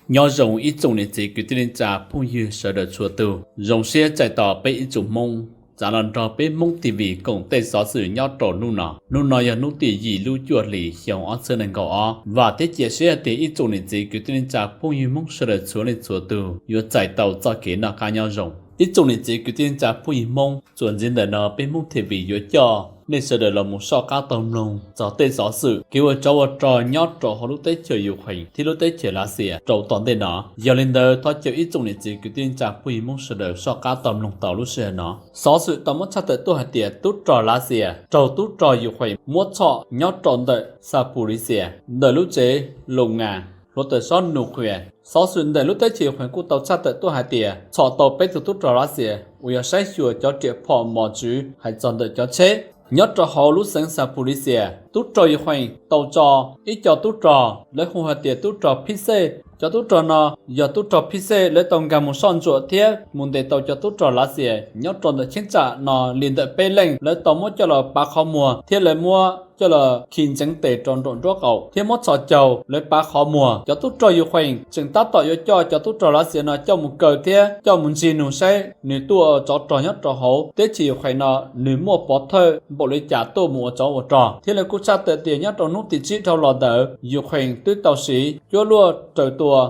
Nyob zoo ib tsoom niam txiv kwv tij neej tsa phooj ywg sawv daws txhua tus, zoo siab txais tos peb ib tsoom Hmoob txav los nrog peb Hmoob T V koom tej xov xwm nyob rau hnub no. Hnub no yog hnub tim yim lub cuaj hlis xyoo ob txhiab nees nkaum ob. Vam thiab cia siab tias ib tsoom niam txiv kwv tij neej tsa phooj ywg Hmoob sawv daws txhua leej txhua tus yuav txais tau txoj kev noj qab nyob zoo. Ib tsoom niam txiv kwv tij neej tsa phooj ywg Hmoob, txuas ntxiv ntawm no peb Hmoob T V yuav coj nej sawv daws los mus soj qab taug mloog txog tej xov xwm kev ua tsov ua rog nyob rau hauv lub teb chaws Ukraine thiab lub teb chaws Lav Xias rau tom ntej no. Yog li ntawd thov caw ib tsoom niam txiv kwv tij neej tsa phooj ywg Hmoob sawv daws soj qab taug mloog tau lub sij hawm no. Xov xwm tau muab tshaj tawm tuaj hais tias tub rog Lav Xias raug tub rog Ukraine muab txhom nyob rau ntawm Zaporizhzhia ntawm lub tsev lus ngas hluav taws xob nuclear. Xov xwm ntawm lub teb chaws Ukraine kuj tau tshaj tawm tuaj hais tias txhom tau peb tug tub rog Lav Xias uas yog saib xyuas cov riam phom mos tswv hais txog ntawm cov tsheb nyob rau hauv lub xeev Zaporizhzhia. Tub rog Ukraine tau tso ib co tub rog lawv hu hais tias tub rog Pixel. Cov tub rog no yog tub rog Pixel, lawv tau nkag mus soj ntsuam thiab mus ntes tau cov tub rog Lav Xias nyob rau ntawm cheeb tsam no li ntawm peb leej. Lawv tau muab coj los pav qhov muag thiab lawv muab coj los khi ntseev tes rau nraum nruab qaum thiab muab txhos caug lawv pav qhov muag. Cov tub rog Ukraine tseem tab tom yuav coj cov tub rog Lav Xias no coj mus kaw thiab coj mus ntsig nug saib nws tuaj ua tsov rog nyob rau hauv teb chaws Ukraine no nws muaj pov thawj npaum li cas tuaj mus ua tsov ua rog. Thiab lawv kuj tshaj tawm tias nyob rau hnub tim tsib dhau los ntawd Ukraine twb tau siv cuab luaj raws tua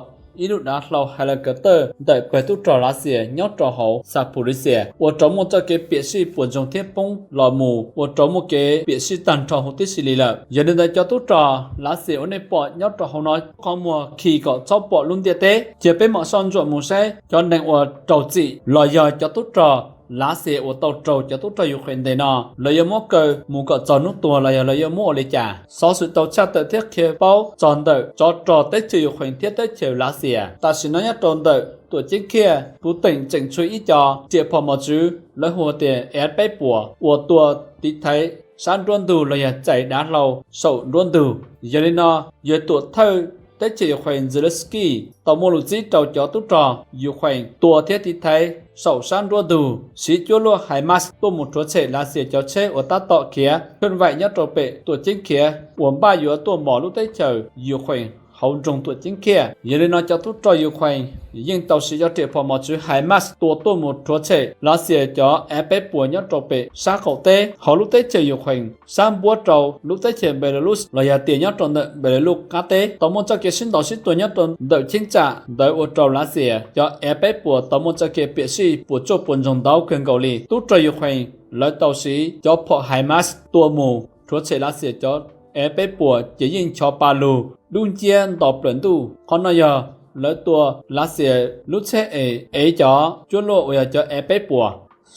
ib lub dav hlau helicopter ntawm pawg tub rog Lav Xias nyob rau hauv Zaporizhzhia ua rau muaj txoj kev piam sij puas ntsoog thiab poob los mus ua rau muaj kev piam sij tag nrho huv tib si li lawm. Yog li ntawd cov tub rog Lav Xias uas nej pom nyob rau hauv no qhov muag khi kom txhob pom lub ntiaj teb. Cia peb mam soj ntsuam mus saib cov neeg uas raug txim los yog cov tub rog Lav Xias uas tau raug cov tub rog Ukraine ntes no lawv yuav muab kaw mus kom txog hnub tuag los yog lawv yuav muab ua li cas. Xov xwm tau tshaj tawm thiab qhia paub txog ntawm tsov rog teb chaws Ukraine thiab teb chaws Lav Xias. Tam sim no nyob rau ntawm tuam ceeb Khiaj, Putin tseem tshuav ib co riam phom mos tswv lawv hu tias F peb puas uas tua tiv thaiv sab nruab ntug los yog txais dav hlau saum nruab ntug. Yog li no, yog tuam thawj teb chaws Ukraine Zelensky tau muaj lus txib rau cov tub rog Ukraine tua thiab tiv thaiv saum sab nruab ntug, siv cuab luaj HIMARS tuaj mus rhuav tshem Lav Xias cov tsheb uas tab tom khiav khwj vaim nyob rau pem tuam ceeb Khiaj uas npaj yuav tuaj mos lub teb chaws Ukraine hauv nroog tuam ceeb Khiaj. Yog li no cov tub rog Ukraine yeej tau siv cov riam phom mos tswv HIMARS tua tuaj mus rhuav tshem Lav Xias cov F peb puas nyob rau pem sab qaum teb hauv lub teb chaws Ukraine sab npuab rau lub teb chaws Belarus los yog tias nyob rau ntawm Belarus qab teb. Tau muaj txoj kev sib ntaus sib tua nyob rau ntawm cheeb tsam ntawd ua rau Lav Xias cov F peb puas tau muaj txoj kev piam sij puas tsuaj puas ntsoog ntau kawg nkaus li. Tub rog Ukraine lawv tau siv cov phom HIMARS tua mus rhuav tshem Lav Xias cov F peb puas ces yeej ncho pa lug dub nciab nto plaws ntuj. Qhov no yog lawv tua Lav Xias lub tsheb es ev cov cuab luaj uas yog cov F peb puas.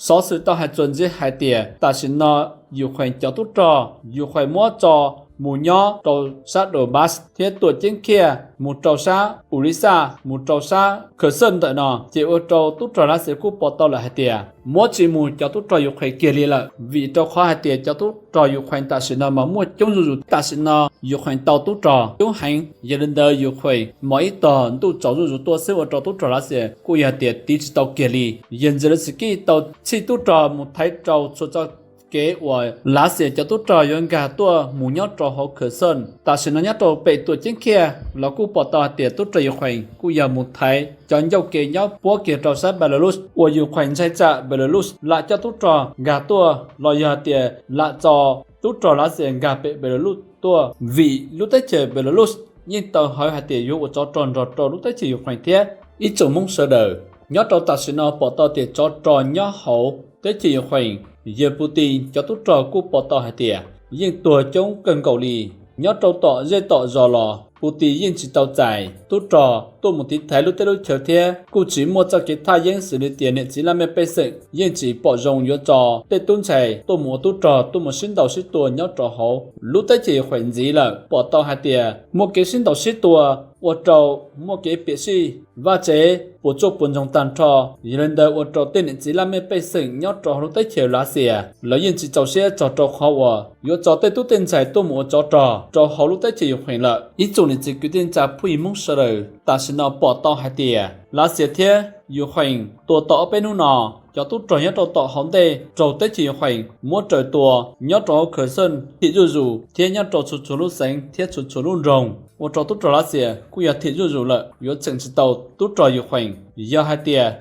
Xov xwm tau hais txuas ntxiv hais tias tam sim no Ukraine cov tub rog Ukraine muab tso mus nyob rau sab Donbas thiab tuam ceeb Khiaj mus rau sab Ulisa mus rau sab Kherson ntawm no ces ua rau tub rog Lav Xias kuj pom tau lawm hais tias muab tsis mus cov tub rog Ukraine kiag li lawm, vim rau qhov hais tias cov tub rog Ukraine tam sim no mas muaj coob zuj zus. Tam sim no Ukraine tau tub rog coob heev, yog li ntawd Ukraine mos ib tog ntuj tsaus zuj zus tuaj xwb ua rau tub rog Lav Xias kuj yog tias tiv tsis tau kiag li. Yog Zelensky tau txhij tub rog mus thaiv rau txhua txoj kev uas Lav Xias cov tub rog yuav nkag tuaj mus nyob rau hauv Kherson. Tam sim no nyob rau pem tuam ceeb Khiaj los kuj pom tau hais tias tub rog Ukraine kuj yog mus thaiv cov ncauj ke nyob puab kiag rau sab Belarus uas Ukraine ntshai tsam Belarus lam coj tub rog nkag tuaj los yog tias lam tso tub rog Lav Xias nkag pem Belarus tuaj, vim lub teb chaws Belarus yeej tau hawv hais tias yuav ua tsov rog nrog rau lub teb chaws Ukraine thiab. Ib tsoom Hmoob sawv daws, nyob rau tam sim no pom tau tias tsov rog nyob hauv teb chaws Ukraine, yawg Putin cov tub rog kuj pom tau hais tias yeej tuag coob kawg nkaus li. Nyob rau tom zej tom zos los Putin yeej tsis tau txais tub rog tuaj mus tiv thaiv lub teb lub chaw thiab kuj tsis muaj txoj kev thaj yeeb xws li tias niam txiv laj mej pej xeem yeej tsis pom zoo yuav tso tej tub ntxhais tuaj mus ua tub rog tuaj mus sib ntaus sib tua nyob rau hauv lub teb chaws Ukraine ntxiv lawm. Pom tau hais tias muaj kev sib ntaus sib tua ua rau muaj kev piam sij vaj tsev puas tsuaj puas ntsoog tag nrho. Yog li ntawd ua rau tej niam txiv laj mej pej xeem nyob rau hauv lub teb chaws Lav Xias lawv yeej tsis txaus siab txog rau qhov uas yuav tso tej tub tej ntxhais tuaj mus ua tsov rog rau hauv lub teb chaws Ukraine lawm. Ib tsoom niam txiv kwv tij neej tsa phooj ywg Hmoob sawv daws, Tam sim no pom tau hais tias Lav Xias thiab Ukraine tua tau ob peb hnub no, cov tub rog nyob rau tom hauv ntej raug teb chaws Ukraine muab raws tua nyob rau hauv Kherson thim zuj zus thiab nyob rau txhua txhua lub xeev thiab txhua txhua lub nroog, ua rau tub rog Lav Xias kuj yog thim zuj zus lawm, yuav txheem tsis tau tub rog Ukraine. Yog hais tias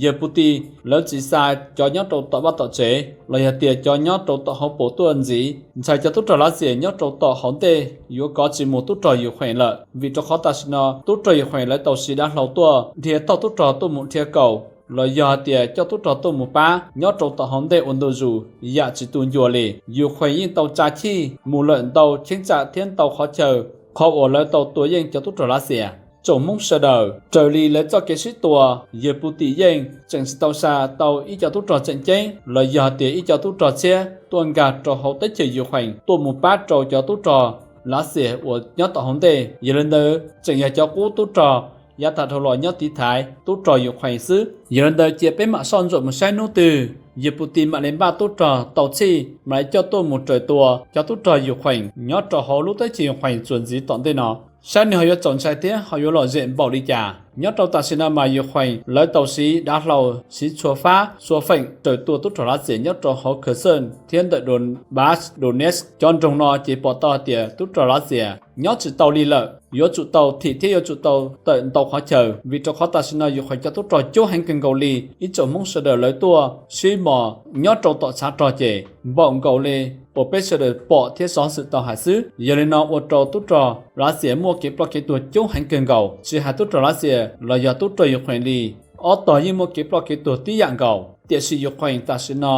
yawg Putin lawv tsis xa cov nyob rau tom vaj tom tsev los yog tias cov nyob rau tom hauv paus tuaj ntxiv, ntshai cov tub rog Lav Xias nyob rau tom hauv ntej yuav kov tsis mus tub rog Ukraine lawm, vim rau qhov tam sim no tub rog Ukraine lawv tau siv dav hlau tuaj dhia tauj tub rog tuaj mus dhia kaum los yog hais tias coj tub rog tuaj mus pab nyob rau tom hauv ntej ua ntu zus yam tsis tu ncua li. Ukraine yeej tau tsa chij mus lawm ntau cheeb tsam thiab ntau qhov chaw, qhov uas lawv tau tua yeej cov tub rog Lav Xias. Tsoom Hmoob sawv daws, raws li lawv txoj kev sib tua, yawg Putin yeej tseem tsis tau xa tau ib co tub rog tseem ceeb los yog hais tias ib co tub rog tshiab tuaj nkag rau hauv teb chaws Ukraine tuaj mus pab rau cov tub rog Lav Xias uas nyob tom hauv ntej. Yog li ntawd tseem yog cov qub tub rog yav tag dhau los nyob tiv thaiv tub rog Ukraine xwb. Yog li ntawd cia peb mam soj ntsuam mus saib hnub twg yawg Putin mam li npaj tub rog tau txhij mam li coj tuaj mus raws tua cov tub rog Ukraine nyob rau hauv lub teb chaws Ukraine txuas ntxiv tom ntej no, saib nws ho yuav txaus ntshai thiab ho yuav lom zem npaum li cas. Nyob rau tam sim no mas Ukraine lawv tau siv dav hlau, siv txhua fab txhua feem raws tua tub rog Lav Xias nyob rau hauv Kherson thiab ntawm Donbas, Donetsk cov nroog no ces pom tau hais tias tub rog Lav Xias nyob tsis tau li lawm, yuav tsum tau thim thiab yuav tsum tau tawm ntau qhov chaw, vim rau qhov tam sim no Ukraine cov tub rog coob heev kawg nkaus li. Ib tsoom Hmoob sawv daws lawv tuaj sib mos nyob rau tom tshav rog ces npaum nkaus li uas peb sawv daws pom thiab xov xwm tau hais xwb. Yog li no ua rau tub rog Lav Xias muaj kev ploj kev tuag coob heev kawg nkaus, tsis hais tub rog Lav Xias los yog tub rog Ukraine li, ob tog yeej muaj kev ploj kev tuag tib yam nkaus. Tiam sis Ukraine tam sim no,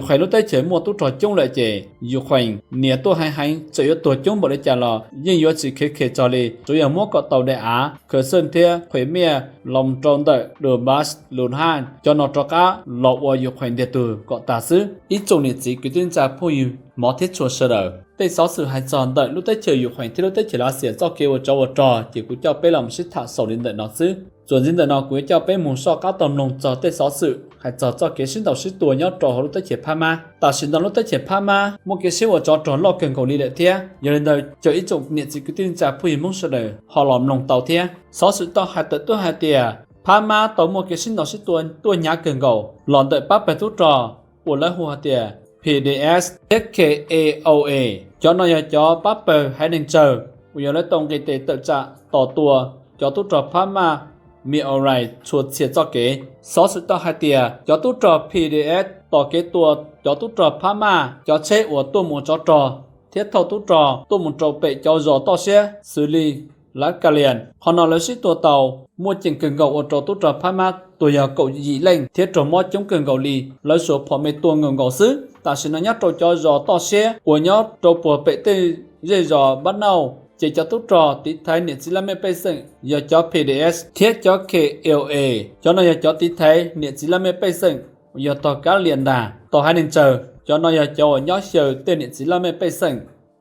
Ukraine lub teb chaws muaj tub rog coob lawm ces Ukraine niam tuaj heev heev txawm yuav tuag coob npaum li cas los yeej yuav tsis khev khe txog li, tsuas yog muab kom tau daim av Kherson thiab Crimea los rau ntawm Donbas, Luhansk cov no rov qab los ua Ukraine ntiag tug kom tag xwb. Ib tsoom niam txiv kwv tij neej tsa phooj ywg hmov thiab tshua sawv daws, tej xov xwm hais txog ntawm lub teb chaws Ukraine thiab lub teb chaws Lav Xias txoj kev ua tsov ua rog ces kuv coj peb los sib tham xaus li ntawm no xwb. Txuas ntxiv ntawm no kuv yuav coj peb mus soj qab tau mloog txog tej xov xwm hais txog txoj kev sib ntaus sib tua nyob rau hauv lub teb chaws Phab Mab. Tam sim no lub teb chaws Phab Mab muaj kev sib ua tsov rog loj kawg nkaus li lawm thiab, yog li ntawd caw ib tsoom niam txiv kwv tij neej tsa phooj ywg Hmoob sawv daws ho los mloog tau thiab. Xov xwm tau hais tawm tuaj hais tias Phab Mab tau muaj kev sib ntaus sib tua tuaj hnyav kawg nkaus los ntawm pab pawg tub rog uas lawv hu hais tias P D S thiab K A O A. Cov no yog cov pab pawg haiv neeg tsawg uas yog lawv tau nqis tes tawm tsam tos tua cov tub rog Phab Mab Mykolaiv txhua txhia txoj kev. Xov xwm tau hais tias cov tub rog P D S tos kev tua cov tub rog Phab Mab cov tsheb uas tuaj mus tsov rog thiab thauj tub rog tuaj mus rau pem cov zos toj siab xws li Lav Ka Lias. Qhov no lawv sib tua tau muaj ceem kawg nkaus ua rau tub rog Phab Mab tuag yog kaum yim leej thiab raug mob coob kawg nkaus li. Lawv suav phom me tua nkaus nkaus xwb. Tam sim no nyob rau cov zos toj siab uas nyob rau puag pem tej zej zos Npab Nauj ces cov tub rog tiv thaiv niam txiv laj mej pej xeem yog cov P D S thiab cov K L A. Cov no yog cov tiv thaiv niam txiv laj mej pej xeem uas yog tog kab lias ntag, tog haiv neeg tsawg. Cov no yog cov uas nyob xyaw tej niam txiv laj mej pej xeem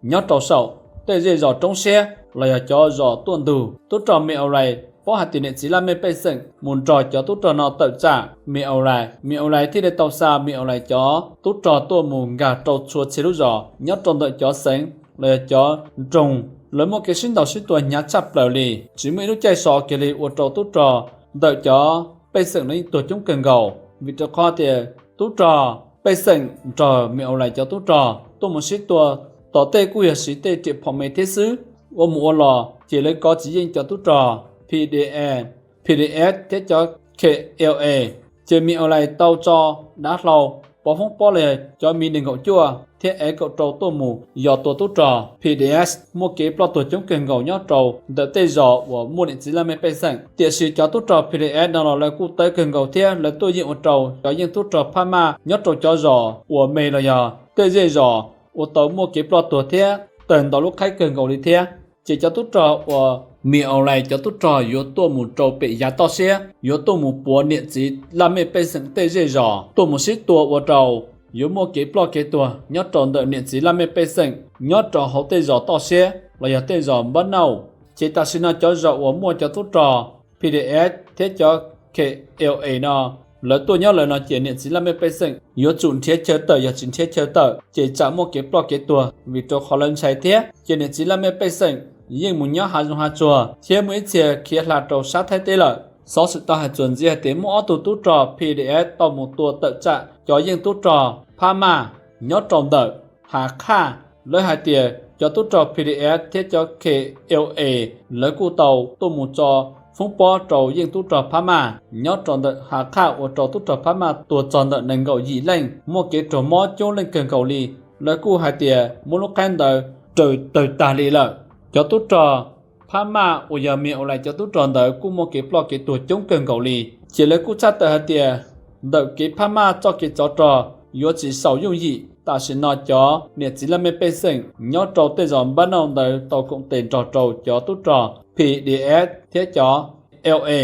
nyob rau saum tej zej zos roob siab los yog cov zos tuaj ntug. Tub rog Mykolaiv paub hais tias niam txiv laj mej pej xeem mus nrog cov tub rog no tawm tsam Mykolaiv, Mykolaiv thiaj li tau xa Mykolaiv cov tub rog tuaj mus nkag rau txhua txhia lub zos nyob rau ntawm cov xeev los yog cov nroog. Lawv muaj kev sib ntaus sib tua hnyav tshaj plaws li, tsis muaj ib lub caij so kiag li ua rau tub rog ntawm cov pej xeem no yeej tuag coob kawg nkaus, vim rau qhov tias tub rog pej xeem nrog Mykolaiv cov tub rog tuaj mus sib tua, tom tej kuj yog siv tej riam phom me thiab xwb. Ua mus ua los ces lawv kov tsis yeej cov tub rog P D S, P D S thiab cov K L A. Ces Mykolaiv tau tso dav hlau, pov foob pob los yog cov mi nees nkaum cuaj thiab F kaum rau tuaj mus yos tua tub rog P D S, muaj kev ploj tuag coob kawg nkaus nyob rau ntawm tej zos uas muaj niam txiv laj mej pej xeem. Tiam sis cov tub rog P D S no los lawv kuj tawv kawg nkaus thiab lawv tuaj yeej ua rau cov yeej tub rog Phab Maj nyob rau cov zos uas me los yog tej zej zos ua tau muaj kev ploj tuag thiab tawg ntau lub qhaib kawg nkaus li thiab. Ces cov tub rog uas Mykolaiv cov tub rog yuav tuaj mus rau pem yav toj siab, yuav tuaj mus puav niam txiv laj mej pej xeem tej zej zos, tuaj mus sib tua ua rau yuav muaj kev ploj kev tuag nyob rau ntawm niam txiv laj mej pej xeem nyob rau hauv tej zos toj siab los yog tej zos Npab Nauj. Ces tam sim no cov zos uas muaj cov tub rog P D S thiab cov K L A no, lawv tuaj nyob lawm no ces niam txiv laj mej pej xeem yuav tsum nrhiav chaw tawm, yog tsis nrhiav chaw tawm ces tsam muaj kev ploj kev tuag, vim rau qhov lawv ntshai thiab. Ces niam txiv laj mej pej xeem yeej mus nyob hav zoov hav tsuag thiab muaj ib txhia khiav hla rau sab Thaib teb lawm. Xov xwm tau hais txuas ntxiv hais tias muaj ob tug tub rog P D F tau mus tua tawm tsam cov yeej tub rog Phab Maj nyob rau ntawm Hav Qhaj. Lawv hais tias cov tub rog P D F thiab cov K L A lawv kuj tau tuaj mus tso foob pob rau yeej tub rog Phab Maj nyob rau ntawm Hav Qhaj ua rau tub rog Phab Maj tuag txog ntawm nees nkaum yim leej, muaj kev raug mob coob leej kawg nkaus li. Lawv kuj hais tias muab lub qaib ntawd raws tawg tag li lawm. Cov tub rog Phab Maj uas yog Mias Us Lais cov tub rog ntawd kuj muaj kev ploj kev tuag coob kawg nkaus li. Ces lawv kuj tshaj tawm hais tias ntawm kev Phab Maj txoj kev tsov rog yuav tsis xaus yooj yim. Tam sim no cov niam txiv laj mej pej xeem nyob rau tej zos Npab Nauj ntawd tau koom tes nrog rau cov tub rog P D F thiab cov L A,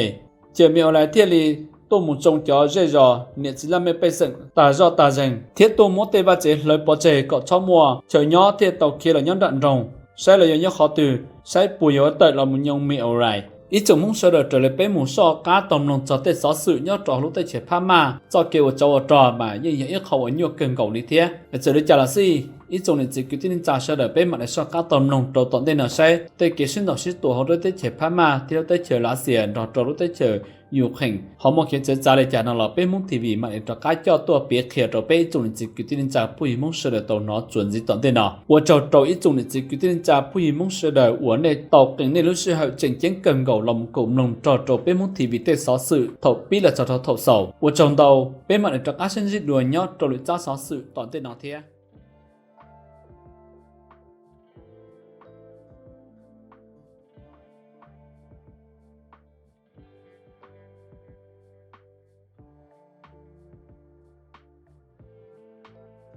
ces Mias Us Lais thiaj li tuaj mus tsoo cov zej zos niam txiv laj mej pej xeem tas zoj tas zeeg thiab tuaj muab tej vaj tsev hlawv pov tseg kom txhob muaj chaw nyob thiaj tau khiav los nyob nram nroog saib los yog nyob qhov twg, saib puas yuav tawm los mus nyoo Mias Us Lais. Ib tsoom Hmoob sawv daws raws li peb mus soj qab tau mloog txog tej xov xwm nyob rau hauv lub teb chaws Phab Maj txoj kev ua tsov ua rog mas yeej yog ib qho uas nyuaj kawg nkaus li thiab. Txawm li cas los xij, ib tsoom niam txiv kwv tij neej tsa sawv daws, peb mam li soj qab tau mloog rau tom ntej no saib tej kev sib ntaus sib tua hauv lub teb chaws Phab Maj thiab lub teb chaws Lav Xias nrog rau lub teb chaws Ukraine ho muaj kev txawv txav li cas no los peb Hmoob T V mam li rov qab coj tuaj piav qhia rau peb ib tsoom niam txiv kwv tij neej tsa phooj ywg Hmoob sawv daws tau hnov txuas ntxiv tom ntej no. Ua tsaug rau ib tsoom niam txiv kwv tij neej tsa phooj ywg Hmoob sawv daws uas nej tau qee nej lub sij hawm tseem ceeb kawg nkaus los mus koom mloog nrog rau peb Hmoob T V tej xov xwm thaum pib los txog rau thaum xaus. Ua tsaug ntau, peb mam li rov qab sib ntsib dua nyob rau lwm tsab xov xwm tom ntej no thiab.